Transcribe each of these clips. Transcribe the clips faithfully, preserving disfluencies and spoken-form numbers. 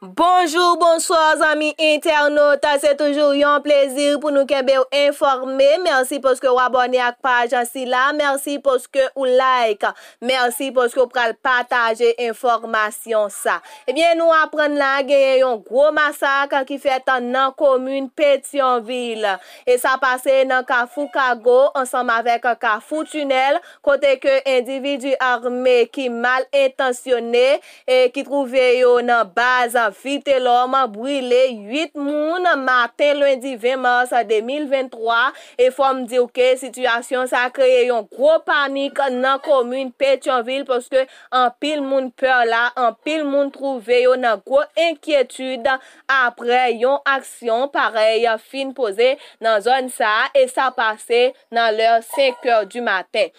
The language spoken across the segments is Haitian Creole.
Bonjou, bonswa, zanmi entènot. Se toujou yon plezi pou nou kenbe w enfòme. Mèsi paske w abòne ak paj sila. Mèsi paske ou like. Mèsi paske w pral pataje enfòmasyon sa. Ebyen, nou aprann la genyen yon gwo masak ki fèt nan komin Petyonvil. E sa pase nan Kafou Kago ansanm avèk Kafou Tinèl, kote ke endividi ame ki mal entansyone e ki twouve yo nan baz Vitelòm brile uit moun maten lendi ven mas de mil venntwa. E fò m di w ke sitiyasyon sa a kreye yon gwo panik nan komin Petyonvil, paske anpil moun pè la, anpil moun twouve yo nan gwo enkyetid apre yon aksyon parèy fin poze nan zòn sa a, e sa pase nan lè senk è di maten.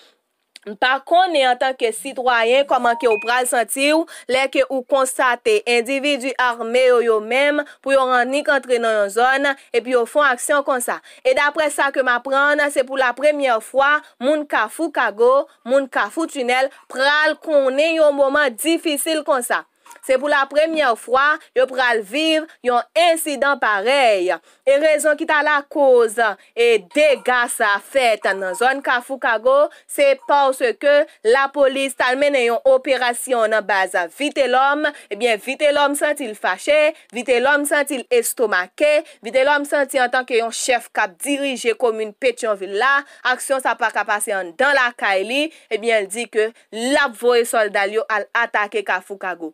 M pa konnen antanke sitwayen kòman ke w pral santi w lè ke ou konstate endividi ame yo, yo menm, pou yo annik antre nan yon zòn epi yo fè yon aksyon konsa. E daprè sa ke m aprann, se pou la premyè fwa moun Kafou Kago, moun Kafou Tinèl pral konnen yon moman difisil konsa. Se pou la premyè fwa yo pral viv yon ensidan parèy. E rezon ki ta lakoz e dega sa fèt nan zòn Kafou Kago, se paske lapolis t al mennen yon operasyon nan baz Vitelòm. Ebyen, Vitelòm santi l fache, Vitelòm santi l estomake, Vitelòm santi antanke yon chèf k ap dirije komin Petyonvil la, aksyon sa pa ka pase anndan lakay li. Ebyen, l di ke l ap voye sòlda l yo al atake Kafou Kago.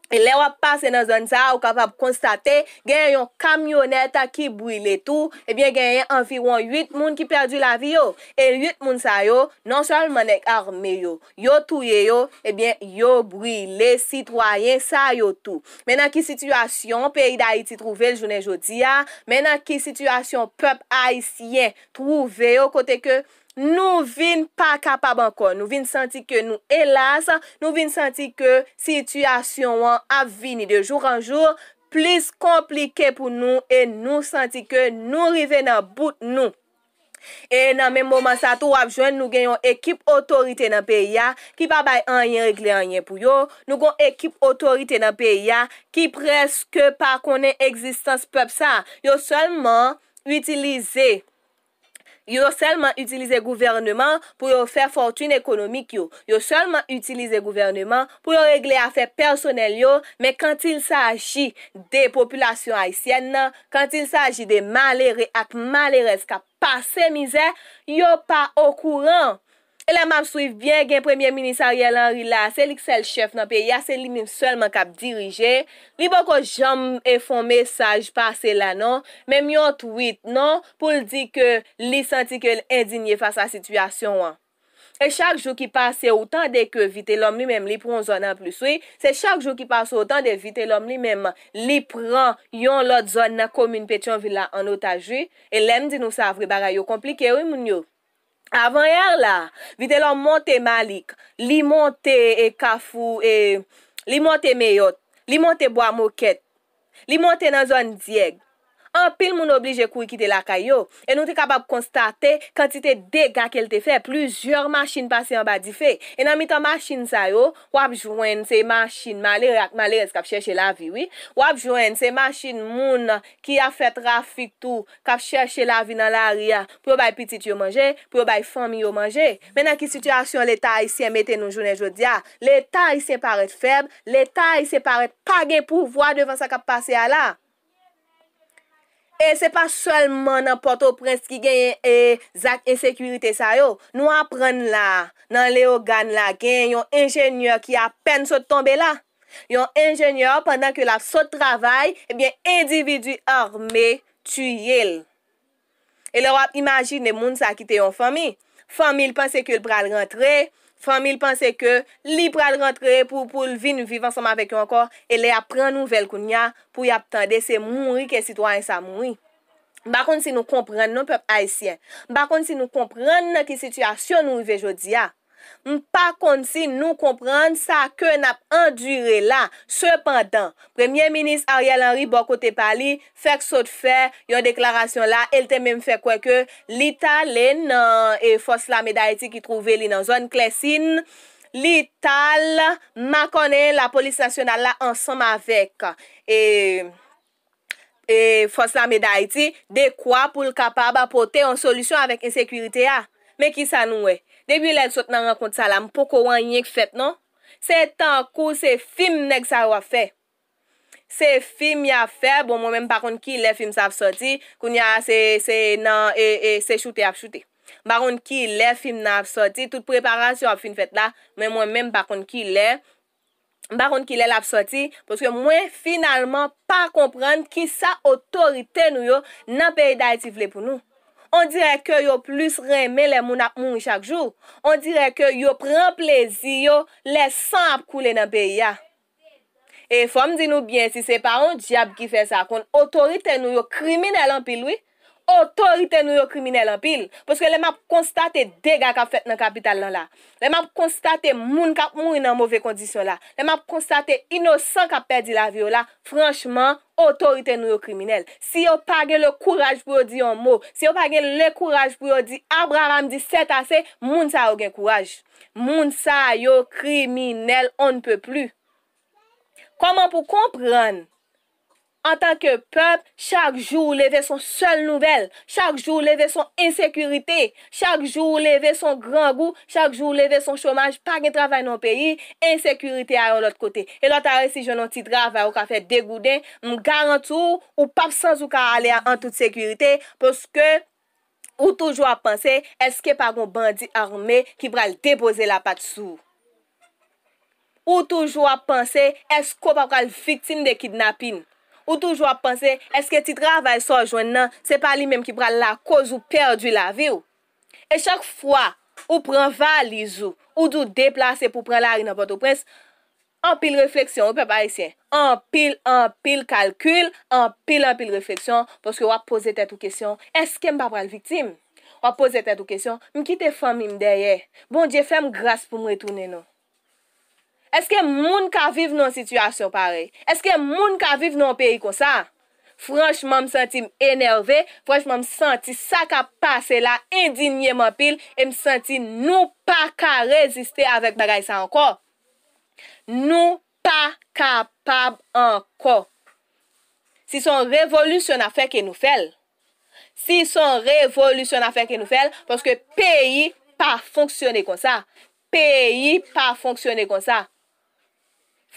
E lè w ap pase nan zòn sa a, ou kapab konstate genyen yon kamyonèt ki brile tou. Ebyen, genyen anviwon uit moun ki pèdi lavi yo. E uit moun sa yo, non sèlman nèg ame yo, yo touye yo, ebyen, yo brile sitwayen sa yo tou. Men nan ki sitiyasyon peyi Dayiti twouve l jounen jodi a, men nan ki sitiyasyon pèp ayisyen twouve yo, kote ke nou vin pa kapab ankò. Nou vin santi ke nou, elas, nou vin santi ke sitiyasyon an ap vini de jour en jour plis konplike pou nou e nou santi ke nou rive nan bout nou. E nan menm moman sa tou, w ap jwenn nou gen yon ekip otorite nan peyi a ki pa bay anyen regle anyen pou yo. Nou gen yon ekip otorite nan peyi a ki prèske pa konnen egzistans pèp sa. Yo sèlman itilize Yo sèlman itilize gouvèneman pou yo fè fòtin ekonomik yo. Yo sèlman itilize gouvèneman pou yo regle afè pèsonèl yo, men quand il s'agit de popilasyon ayisyèn nan, quand il s'agit de malere ak malerèz k ap pase mizè, yo pa okouran. E lè m ap swiv byen, gen Premye Minis Ariel Henry la, se li k sèl chèf nan peyi a, se li menm sèlman k ap dirije. Li poko janm e fè yon mesaj pase la non, menm yon tweet non, pou l di ke li santi ke l endinye fas a sitiyasyon an. E chak jou ki pase, ou tande ke Vitelòm li menm, li pran yon zòn anplis, wi. Se chak jou ki pase, ou tande Vitelòm li menm, li pran yon lòt zòn nan komin Petyonvil la an otaj, wi. E lè m di nou sa vre, bagay yo konplike, wi, moun yo. Avanyè la, Vitelòm monte Malik, li monte e Kafou, e, li monte Meyòt, li monte Bwa Mokèt, li monte nan zòn Dyèg. Anpil moun oblije kouri kite lakay yo, e nou te kapab konstate kantite dega ke l te fè. Plizyè machin pase anba dife. E nan mitan machin sa yo, w ap jwenn se machin malere ak malerèz k ap chèche lavi, wi. W ap jwenn se machin moun ki ap fè trafik tou, k ap chèche lavi nan lari a, pou yo bay pitit yo manje, pou yo bay fanmi yo manje. Men nan ki sitiyasyon Leta ayisyen mete nou jounen jodi a? Leta ayisyen parèt fèb, Leta ayisyen parèt pa gen pouvwa devan sa k ap pase a la. E se pa sèlman nan Pòtoprens ki genyen e zak ensekirite sa yo. Nou aprann la, nan Leyogàn la, genyen yon enjenyè ki apèn sot tonbe la. Yon enjenyè, pandan ke l ap sot travay, ebyen, endividi ame tiye l. E lè w ap imajine moun sa ki te yon fanmi, fanmi l panse ke l pral rantre, fanmi l panse ke li pral rantre pou, pou l vin viv ansanm avèk yo ankò, e lè y ap pran nouvèl kounye a, pou y ap tande se mouri ke sitwayen sa mouri. M pa konn si nou konprann non, pèp ayisyen. M pa konn si nou konprann nan ki sitiyasyon nou rive jodi a. M pa konn si nou konprann sa ke n ap andire la. Sepandan, Premye Minis Ariel Henry, bò kote pa li, fèk sot fè yon deklarasyon la, e l te menm fè kwè ke li t ale nan, e, Fòs Lame Dayiti ki twouve li nan zòn Klèsin. Li t al makònen lapolis nasyonal la ansanm avèk, e, e, Fòs Lame Dayiti, dekwa pou l kapab pote yon solisyon avèk ensekirite a. Men kisa nou wè? Depi lè l sot nan rankont sa la, m poko wè anyen k fèt non. Se tankou se fim nèg sa yo ap fè. Se fim y ap fè, bon, mwen menm m pa konn kilè fim sa ap sòti, kounye a se, se nan, e, e, se choute y ap choute. M pa konn kilè fim nan ap sòti, tout preparasyon ap fin fèt la, men mwen menm m pa konn kilè, m pa konn kilè l ap sòti, paske mwen finalman pa konprann kisa otorite nou yo nan peyi Dayiti vle pou nou. On dirè ke yo plis renmen lè moun ap mouri chak jou. On dirè ke yo pran plezi yo lè san ap koule nan peyi a. E fò m di nou byen, si se pa yon dyab ki fè sa, konn otorite nou yo kriminèl anpil, wi. Otorite nou yo kriminèl anpil. Paske lè m ap konstate dega k ap fèt nan kapital lan la, lè m ap konstate moun k ap mouri nan move kondisyon la, lè m ap konstate inosan k ap pèdi lavi yo la, franchman, otorite nou yo kriminèl. Si yo pa gen le kouraj pou yo di yon mo, si yo pa gen le kouraj pou yo di Abraham di c'est assez, moun sa yo gen kouraj. Moun sa yo kriminèl on ne peut plus. Kòman pou konprann, antanke pèp, chak jou ou leve se yon sèl nouvèl, chak jou ou leve se yon ensekirite, chak jou ou leve se yon grangou, chak jou ou leve se yon chomaj, pa gen travay nan yon peyi, ensekirite a yon lòt kote. E lè w ta resi jwenn yon ti travay ou ka fè de gouden, m garanti w, ou p ap santi w ka ale an tout sekirite, paske ou toujou ap panse, èske pa gon bandi ame ki pral depoze lapat sou ou? Ou toujou ap panse, èske w pa pral viktim de kidnapin? Ou toujou ap panse, èske ti travay sa w jwenn nan, se pa li menm ki pral lakoz ou pèdi lavi w? E chak fwa ou pran valiz ou, ou di w deplase pou pran lari nan Pòtoprens, anpil refleksyon, wi, pèp ayisyen. Anpil, anpil kalkil, anpil, anpil refleksyon, paske w ap poze tèt ou kesyon, èske m pa pral viktim? W ap poze tèt ou kesyon, m kite fanmi m dèyè. Bondye fè m gras pou m retounen non. Èske moun ka viv nan yon sitiyasyon parèy? Èske moun ka viv nan yon peyi konsa? Franchman, m santi m enève, franchman, m santi sa k ap pase la endinye m anpil, e m santi nou pa ka reziste avèk bagay sa ankò. Nou pa kapab ankò. Si se yon revolisyon n ap fè, ke nou fè l. Si se yon revolisyon n ap fè, ke nou fè l, paske peyi pa fonksyone konsa. Peyi pa fonksyone konsa.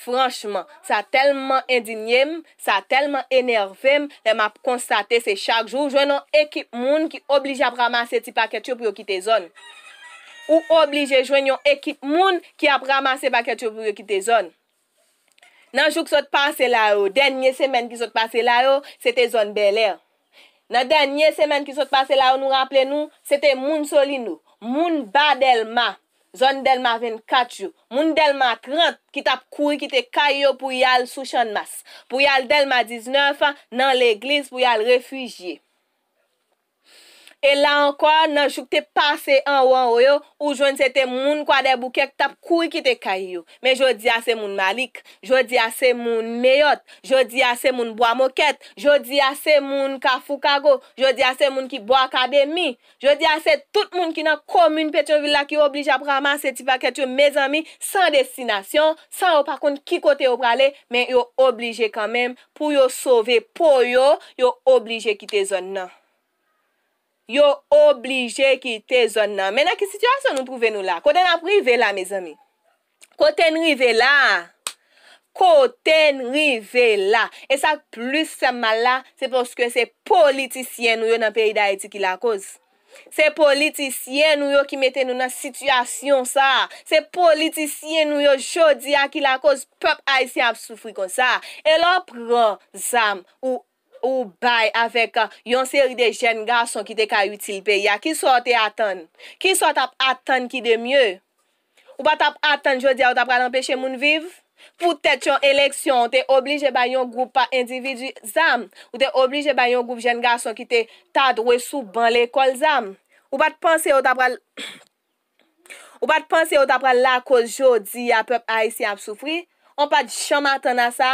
Franchman, sa tèlman endinye m, sa tèlman enève m, lè m ap konstate se chak jou ou jwenn yon ekip moun ki oblije ap ranmase ti pakèt yo pou yo kite zòn. Ou oblije jwenn yon ekip moun ki ap ranmase pakèt yo pou yo kite zòn. Nan jou k sot pase la yo, dènye semèn ki sot pase la yo, se te zòn Bèlè. Nan dènye semèn ki sot pase la yo, nou raple nou, se te moun Solino, moun Ba Dèlma, zòn Dèlma vennkat yo, moun Dèlma trant ki t ap kouri kite kay yo pou y al sou Channmas, pou y al Dèlma diznèf nan legliz pou y al refijye. E la ankò, nan jou k te pase anwo anwo yo, ou jwenn se te moun Kwadèboukè k t ap kouri kite kay yo. Men jodi a se moun Malik, jodi a se moun Meyòt, jodi a se moun Bwa Mokèt, jodi a se moun Kafou Kago, jodi a se moun ki Bwa Akademi. Jodi a se tout moun ki nan komin Petyonvil la ki oblije ap ranmase ti pakèt yo, mezanmi, san destinasyon, san yo pa konn ki kote yo prale, men yo oblije kanmenm pou yo sove po yo, yo oblije kite zòn nan. Yo oblije kite zòn nan. Men nan ki sitiyasyon nou twouve nou la? Kote n ap rive la, mezanmi? Kote n rive la? Kote n rive la? E sa k plis fè m mal la, se paske se politisyen nou yo nan peyi Dayiti ki lakoz. Se politisyen nou yo ki mete nou nan sitiyasyon sa a. Se politisyen nou yo jodi a ki lakoz pèp ayisyen ap soufri konsa. E lè w pran zam, ou ou bay avèk yon seri de jèn gason ki te ka itil peyi a, kisa w te atann? Kisa w t ap atann ki de mye? Ou pa t ap atann jodi a ou ta pral anpeche moun viv? Poutèt yon eleksyon, ou te oblije bay yon gwoup pa endividi zam. Ou te oblije bay yon gwoup jèn gason ki te ta dwe sou ban lekòl zam. Ou pa t panse ou ta pral Ou pa t panse yo ta pral lakoz jodi a pèp ayisyen ap soufri? On pa t janm atann a sa?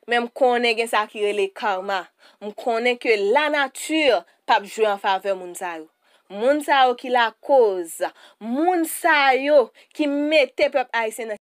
Men m konnen gen sa ki rele karma. M konnen ke lanati p ap jwe an favè moun sa yo. Moun sa yo ki lakoz, moun sa yo ki mete pèp ayisyen nan